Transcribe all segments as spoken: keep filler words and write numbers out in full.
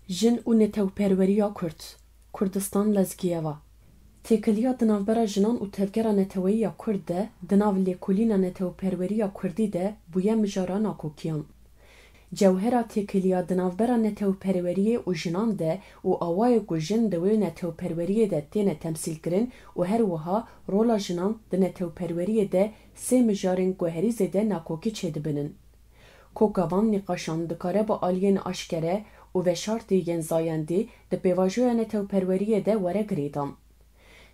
Jin û netewperweriya Kurd, Kurdistan Lezgiyeva. Têkiliya di navbera jinan û tevgera neteweyî ya Kurd de, di nav lêkolîna netewperwerî ya Kurdî de bûye mijara nakokiyan. Cewhera têkiliya di navbera netewperweriyê û jinan de û awayê ku jin di wê netewperweriyê de têne temsîlkirin û her wiha rola jinan di netewperweriyê de sê mijarên ku herî zêde nakokî çêdibinin. Koka van nîqaşan dikare bi aliyên aşkere û veşartî yên zayendî di pêvajoya netewperweriyê de were girêdan.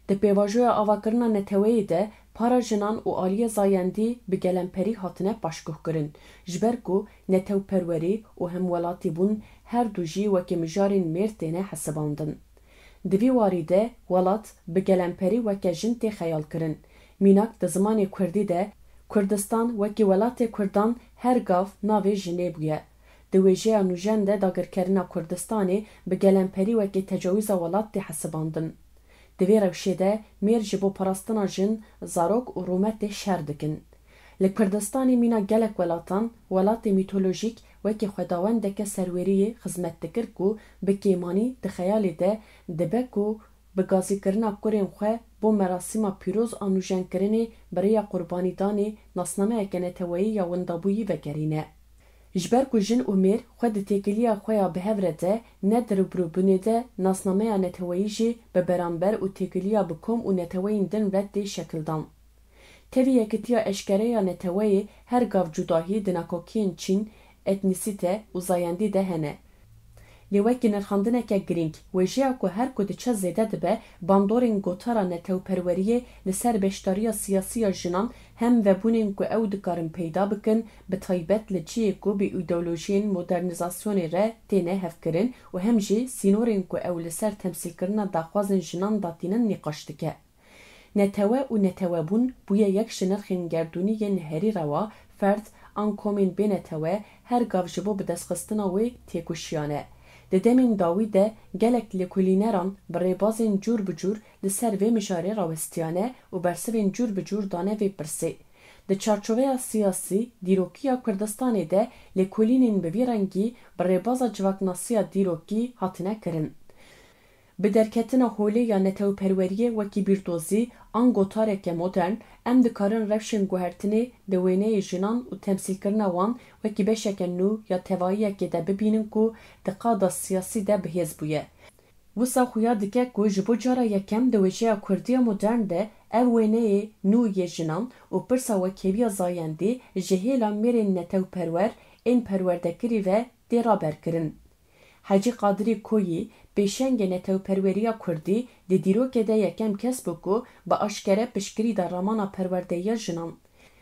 Di pêvajoya avakirina neteweyê de para jinan û aliyê zayendî bi gelemperî hatine paşguhkirin, ji ber ku netewperwerî û hemwelatîbûn her du jî wekî mijarên mêr têne hesibandin. Di vî warî de welat bi gelemperî weke jin tê xeyalkirin. Mînak di zimanê kurdî de Kurdistan wekî welatê kurdan her gav navê jinê bûye. Di wêjeya nûjen de dagirkerina Kurdistanê bi gelemperî wekî tecawîza welat tê hesibandin. Di vê rewşê de mêr ji bo parastina jin, zarok û rûmet tê şer dikin. Li Kurdistanê mîna gelek welatan, welatê mîtolojîk wekî xwedawendeke serweriyê xizmet dikir ku bi kêmanî di xeyalê de dibe ku bi gazîkirina kurên xwe bo merasîma pîroz a nûjenkirinê bi rêya qurbanîdanê nasnameyeke neteweyî ya windabûyî vegerîne. Ji ber ku jin û mêr xwe di têkiliya xwe ya bi hev re de ne di rûbirûbûnê de nasnameya neteweyî jî bi beramber û têkiliya bi kom û neteweyên din re tê şekildan. Tevî yekitiya eşkere ya neteweyê her gav cudahî di nakokiyên çîn, etnîsîte û zayendî de hene. Lê wekî nirxandineke girîng, wêjeya ku her ku diçe zêde dibe, bandorên gotara netewperweriyê li ser beşdariya siyasî ya jinan hem vebûnên ku ew dikarin peyda bikin, bi taybet li cihê ku bi îdeolojiyên modernîzasyonê re têne hevkirin û hem jî sînorên ku ew li ser temsîlkirina daxwazên jinan datînin nîqaş dike. Netewe û netewebûn bûye yek ji nirxên gerdûnî yên herî rewa, ferd an komên bênetewe her gav ji bo bidestxistina wê têkoşiyane. Di demên dawî de gelek lêkolîneran bi rêbazên cûr bi cûr li ser vê mijarê rawestiyane û bersivên cûr bi cûr dane vê pirsê. Di çarçoveya siyasî, dîrokiya Kurdistanê de lêkolînên bi vî rengî bi rêbaza civaknasiya dîrokî hatine kirin. Bi derketina holê ya netewperweriyê wekî bîrdozî an gotareke modern, em dikarin rewşên guhertinê di wêneyê jinan û temsîlkirina wan wekî beşeke nû ya tevayiyekê de bibînin ku di qada siyasî de bi hêz bûye. Wisa xuya dike ku ji bo cara yekem di wêjeya kurdî ya modern de ev wêneyê nû yê jinan û pirsa wekhêviya zayendî ji hêla mêrên netewperwer ên perwerdekirî ve tê raberkirin. Hecî Qadirî Koyî, pêşengê netewperweriya kurdî, di dîrokê de yekem kes bû ku bi aşkere piştgirî da ramana perwerdeyiya jinan.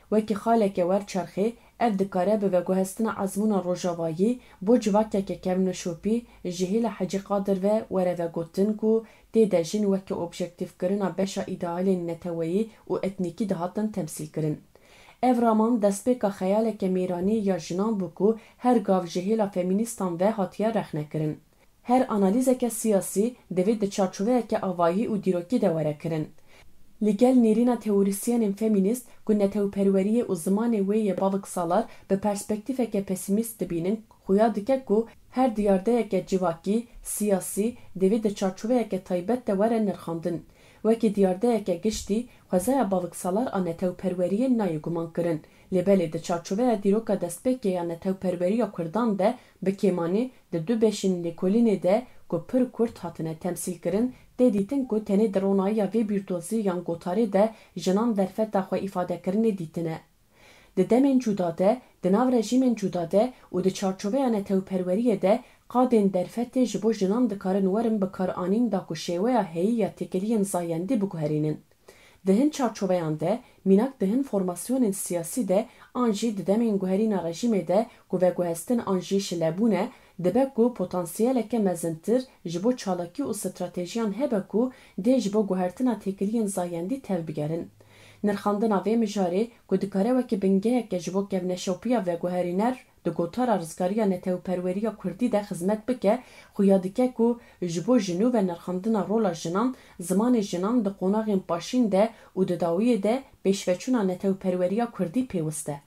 Wekî xaleke werçerxê, ev dikare bi veguhestina ezmûna rojavayî bo civakeke kevneşopî ji hêla Hecî Qadir ve were vegotin ku tê de jin weke objektîfkirina beşa îdealên neteweyî û etnîkî dihatin temsîlkirin. Ev raman destpêka xeyaleke mêranî ya jinan bû ku her gav ji hêla femînîstan ve hatiye rexnekirin. Her analîzeke siyasî divê di çarçoveyeke avayî û dîrokî de were kirin. Li gel nêrîna teorîsyenên femînîst ku netewperweriyê û zimanê wê yê bavik salar bi perspektîfeke pesîmîst dibînin, xuya dike ku her diyardeyeke civakî, siyasî, divê di çarçoveyeke taybet de were nirxandin. Wekî diyardeyeke giştî, xwezaya bavik salar a netewperweriyê nayê gumankirin. Lê belê di çarçoveya dîroka destpêkê ya netewperweriya kurdan de bi kêmanî di du beşên lêkolînê de ku pir kurt hatine temsîlkirin, tê dîtin ku tenê di ronayiya vê bîrdozî yan gotarê de jinan derfeta xwe îfadekirinê dîtine. Di demên cuda de, di nav rejîmên cuda de û di çarçoveya netewperweriyê de qadên derfetê ji bo jinan dikarin werin bikaranîn da ku şêweya heyî ya têkiliyên zayendî biguherînin. Di hin çarçoveyan de, mînak di hin formasyonên siyasî de an jî di demên guherîna rejîmê de ku veguhestin an jî şilebûn e, dibe ku potansiyeleke mezintir ji bo çalakî û stratejiyan hebe ku dê ji bo guhertina têkiliyên zayendî tevbigerin. Nirxandina vê mijarê ku dikare wekî bingeheke ji bo kevneşopiya veguherîner di gotara rizgariya netewperweriya kurdî de xizmet bike, xuya dike ku ji bo ji nû ve nirxandina rola jinan, zimanê jinan di qonaxên paşîn de û di dawiyê de pêşveçûna netewperweriya kurdî pêwist e.